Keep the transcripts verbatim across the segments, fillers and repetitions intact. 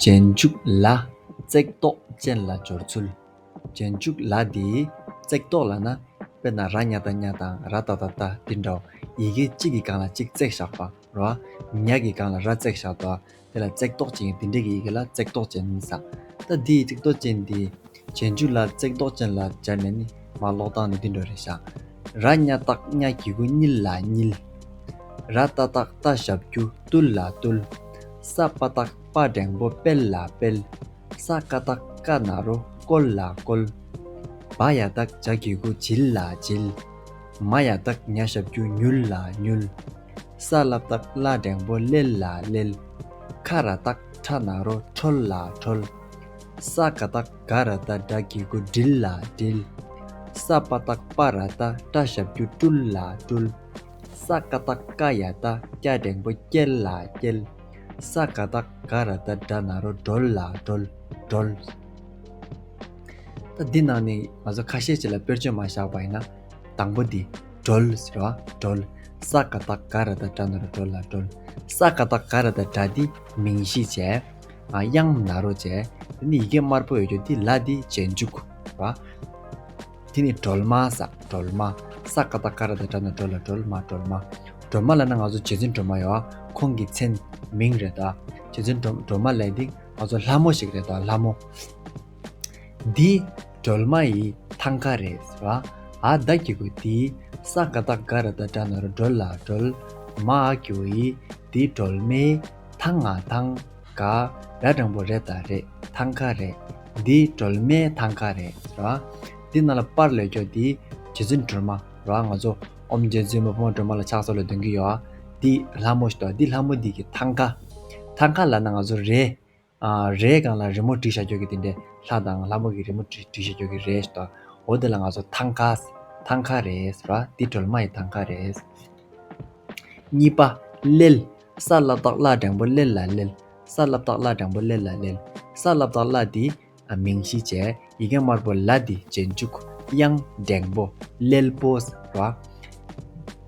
རྗེས་འཇུག་ལ་བརྩེགས་འདོགས་ཅན་ལ་སྦྱོར་ཚུལ། རྗེས་འཇུག་ལ་འདི་བརྩེགས་འདོགས་ལབ་ན། དཔེར་ན་ར་ཉ་བཏགས་རྙ་དང་ར་ཏ་བཏགས་རྟ་འདི་འདྲ་བོ། ཡི་གེ་གཅིག་གི་སྒང་ལ་གཅིག་བརྩེགས་བཞག་པ་རེད་བ། ཉ་གི་སྒང་ལ་ར་བརྩེགས་བཞག་འདུག་དེ་ལ་བརྩེགས་འདོགས་ཅན། འདི་འདྲ་གི་ཡི་གེ་ལ་བརྩེགས་འདོགས་ཅན་ཟེར། ད་འདི་ཡི་བརྩེགས་འདོགས་ཅན་འདི། རྗེས་འཇུག་ལ་བརྩེགས་འདོགས་ཅན་ལ་སྦྱར་ནས་ནི་མར་ཀློག་སྟངས་ནི་འདི་འདྲ་རེད་ཤག་ར་ཉ་བཏགས་རྙ་གི་གུ་རྙིལ་ལ་རྙིལ། ར་ཏ་བཏགས་རྟ་ཞབས་ཀྱུ་རྟུལ་ལ་རྟུལ། ས་པ་བཏགས་སྤ་འགྲེང་བུ་སྤེལ་ལ་སྤེལ། ས་ཀ་བཏགས་སྐ་ན་རོ་སྐོལ་ལ་སྐོལ། བ་ཡ་བཏགས་བྱ་གི་གུ་བྱིལ་ལ་བྱིལ། མ་ཡ་བཏགས་མྱ་ཞབས་ཀྱུ་མྱུལ་ལ་མྱུལ། ས་ལ་བཏགས་སླ་འགྲེང་བུ་སླེལ་ལ་སླེལ། ཁ་ར་བཏགས་ཁྲ་ན་རོ་ཁྲོལ་ལ་ཁྲོལ། ས་ཀ་བཏགས་ག་ར་བཏགས་སྒྲ་གི་གུ་དྲིལ་ལ་དྲིལ། ས་པ་བཏགས་སྤ་ར་བཏགས་སྐྲ་ཞབས་ཀྱུ་སྐྲུལ་ལ་སྐྲུལ། ས་ཀ་བཏགས་སྐ་ཡ་བཏགས་སྐྱ་འགྲེང་བུ་སྐྱལ་ལ་སྐྱལ། ས་ཀ་བཏགས་ག་ར་བཏགས་སྒྲ་ན་རོ་སྒྲོལ་ལ་སྒྲོལ། སྒྲོལ། ད་འདི་ནང་ནས་ང་ཚོ་ཁ་ཤས་ཅིག་ལ་དཔེར་བརྗོད་མར་བཞག་པ་ཡིན་ན། དང་པོ་འདི་སྒྲོལ་ཟེར་བ་སྒྲོལ། ས་ཀ་བཏགས་ག་ར་བཏགས་སྒྲ་ན་རོ་སྒྲོལ་ལ་སྒྲོལ། ས་ཀ་བཏགས་ག་ར་བཏགས་སྒྲ་འདི་མིང་གཞི་བྱས། ཨ། དབྱངས་ན་རོ་བྱས། དེ་ནི་ཡི་གེ་དམར་པོ་ཡོད་རྒྱུ་འདི་ལ་འདི་རྗེས་འཇུག་ར། དེ་ནི་སྒྲོལ་མ་ཟེར། སྒྲོལ་མ། ས་ཀ་བཏགས་ག་ར་བཏགས་སྒྲ་ན་སྒྲོ་ལ་སྒྲོལ། མ་སྒྲོལ་མ། སྒྲོལ་མ་ལབ་ན་ང་ཚོ་རྗེ་བཙུན་སྒྲོལ་མ་ཡོད་ཨ། ཁོང་གི་མཚན་མིང་རེད་ད། རྗེ་བཙུན་སྒྲོལ་སྒྲོལ་མ་ལབ་འདི་ང་ཚོ་ལྷ་མོ་ཞིག་རེད་ད། ལྷ་མོ། འདི་སྒྲོལ་མ་ཡི་ཐང་ཀ་རེད་ཟེར་བ། འ་ད་གི་གུ་འདི། ས་ཀ་བཏགས་ག་ར་བཏགས་སྒྲ་ན་རོ་སྒྲོ་ལ་སྒྲོལ། མ་འ་གི་གུ་འི། འདི་སྒྲོལ་མའི་ཐང་ང་ཐང་། ག་ར་འགྲེང་བུ་རེ་ད་རེད། ཐང་ཀ་རེད། འདི་སྒྲོལ་མའི་ཐང་ཀ་རེད་ཟེར་བ། འདི་ནང་ལ་པར་ལས་སྐྱོ་འདི་རྗེ་བཙུན་སྒྲོལ་མ་རེད་བ། ང་ཚོ་ཨོཾ་རྗེ་བཙུན་མི་ཕམ་སྒྲོལ་མ་ལ་ཕྱག་འཚལ་ལོ་འདོན་གི་ཡོད་ཨ། འདི་ལྷ་མོ་ཞིག་འདུག་འདི་ལྷ་མོ་འདི་གི་ཐང་ཀ། ཐང་ཀ་ལབ་ན་ང་ཚོ་རས། ཨ། རས་སྒང་ལ་རི་མོ་བྲིས་བཞག་རྒྱུ་གི་དེ་འདྲའི་ལྷ་དང་ལྷ་མོ་གི་རི་མོ་བྲིས་བྲིས་བཞག་རྒྱུ་གི་རས་ཞིག་འདུག་འོ་དེ་ལ་ང་ཚོ་ཐང་ཀ། ཐང་ཀ་རེད་ཟེར་བ། འདི་སྒྲོལ་མ་ཡི་ཐང་ཀ་རེད། གཉིས་པ། སླེལ། ས་ལ་བཏགས་སླ་འགྲེང་བུ་སླེལ་ལ་སླེལ། ས་ལ་བཏགས་སླ་འགྲེང་བུ་སླེལ་ལ་སླེལ། ས་ལ་བཏགས་སླ་འདི་མིང་གཞི་བྱས། ཡི་གེ་དམར་པོ་ལ་འདི་རྗེས་འཇུག་དབྱངས་འགྲེང་བུ་སླེལ་པོ་ཟེར་བ།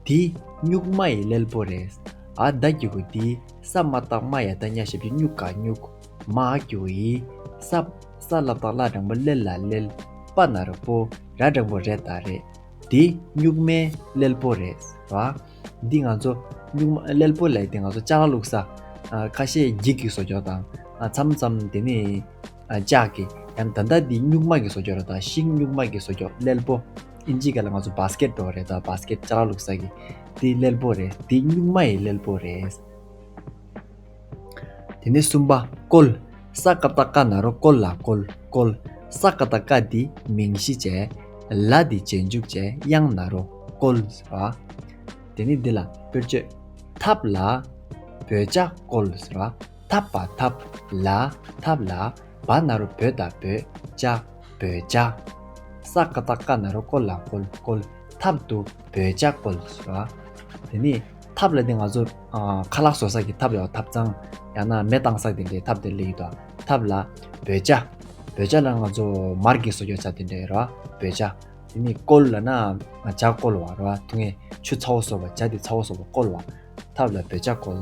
འདི་སྨྱུག་མ་ཡི་སླེལ་པོ་རེད། འ་ད་གི་གུ་འདི། ས་མ་བཏགས་སྨ་ཡ་བཏགས་སྨྱ་ཞབས་ཀྱུ་སྨྱུ་ག་སྨྱུག་མ་འ་གི་གུ་འི། ས། ས་ལ་བཏགས་སླ་འགྲེང་བུ་སླེ་ལ་སླེལ། པ་ན་རོ་པོ། ར་འགྲེང་བུ་རེ་ད་རེད། འདི་སྨྱུག་མའི་སླེལ་པོ་རེད་ཟེར་བ། འདི་ང་ཚོ་སྨྱུག་མ་སླེལ་པོ་ལབ་དེ་ང་ཚོ་ཅ་ལག་བླུགས་ས། ཨ། ཁ་ཤས་འགྱིག་གི་བཟོ་ཀྱོག་དང་། ཨ། མཚམས་མཚམས་དེ་ནི། ཨ། ལྕགས་ཀྱི། ཡང་ད་ལྟ་འདི་སྨྱུག་མ་གི་བཟོ་ཀྱོག་རེད་ད། ཤིང་སྨྱུག་མ་གི་བཟོ་ཀྱོག་སླེལ་པོ། ཨིན་ཇི་སྐད་ལ་ང་ཚོ་བཱ་སི་ཀེཊ་འགྲོ་རེད་ད། བཱ་སི་ཀེཊ་ཅ་ལག་བླུགས་ས་གི། འདི་སླེལ་པོ་རེད། འདི་སྨྱུག་མ་ཡི་སླེལ་པོ་རེད། དེ་ནས་གསུམ་པ། བསྐོལ། ས་ཀ་བཏགས་སྐ་ན་རོ་བསྐོ་ལ་བསྐོལ། བསྐོལ། ས་ཀ་བཏགས་སྐ་འདི་མིང་གཞི་བྱས། ལ་འདི་རྗེས་འཇུག་བྱས། དབྱངས་ན་རོ་བསྐོལ་ཟེར་བ། དེ་ནས་འདི་ལ་དཔེར་བརྗོད། ཐབ་ལ་བོད་ཇ་བསྐོལ་ཟེར་བ། ཐབ་པ་ཐབ། ལ། ཐབ་ལ། བ་ན་རོ་བོ་ད་བོད། ཇ། བོད་ཇ། ས་ཀ་བཏགས་སྐ་ན་རོ་བསྐོ་ལ་བསྐོལ། བསྐོལ། ཐབ་ཏུ་བོད་ཇ་བསྐོལ་ཟེར་བ། དེ་ནས་ཐབ་ལབ་དེ་ང་ཚོ། ཨ། ཁ་ལག་བཟོ་ས་གི་ཐབ་ཡོད། ཐབ་ཚང་། ཡང་ན་མེ་བཏང་ས་དེ་འདྲའི་ཐབ་དེ་སླེབས་ཀྱི་འདུག་ཐབ་ལ་བོད་ཇ། བོད་ཇ་ལ་ང་ཚོ་མར་གྱི་བཟོ་བཅོས་བྱ་དེ་འདྲ་ཡོད་རེད་བ། བོད་ཇ། དེ་ནས་བསྐོལ་ལབ་ན་ཇ་བསྐོལ་བ་རེད་བ། ཐུག་ངེ་ཆུ་ཚ་བོ་བཟོ་བ། ཇ་དེ་ཚ་བོ་བཟོ་བ་བསྐོལ་བ། ཐབ་ལ་བོད་ཇ་བསྐོལ།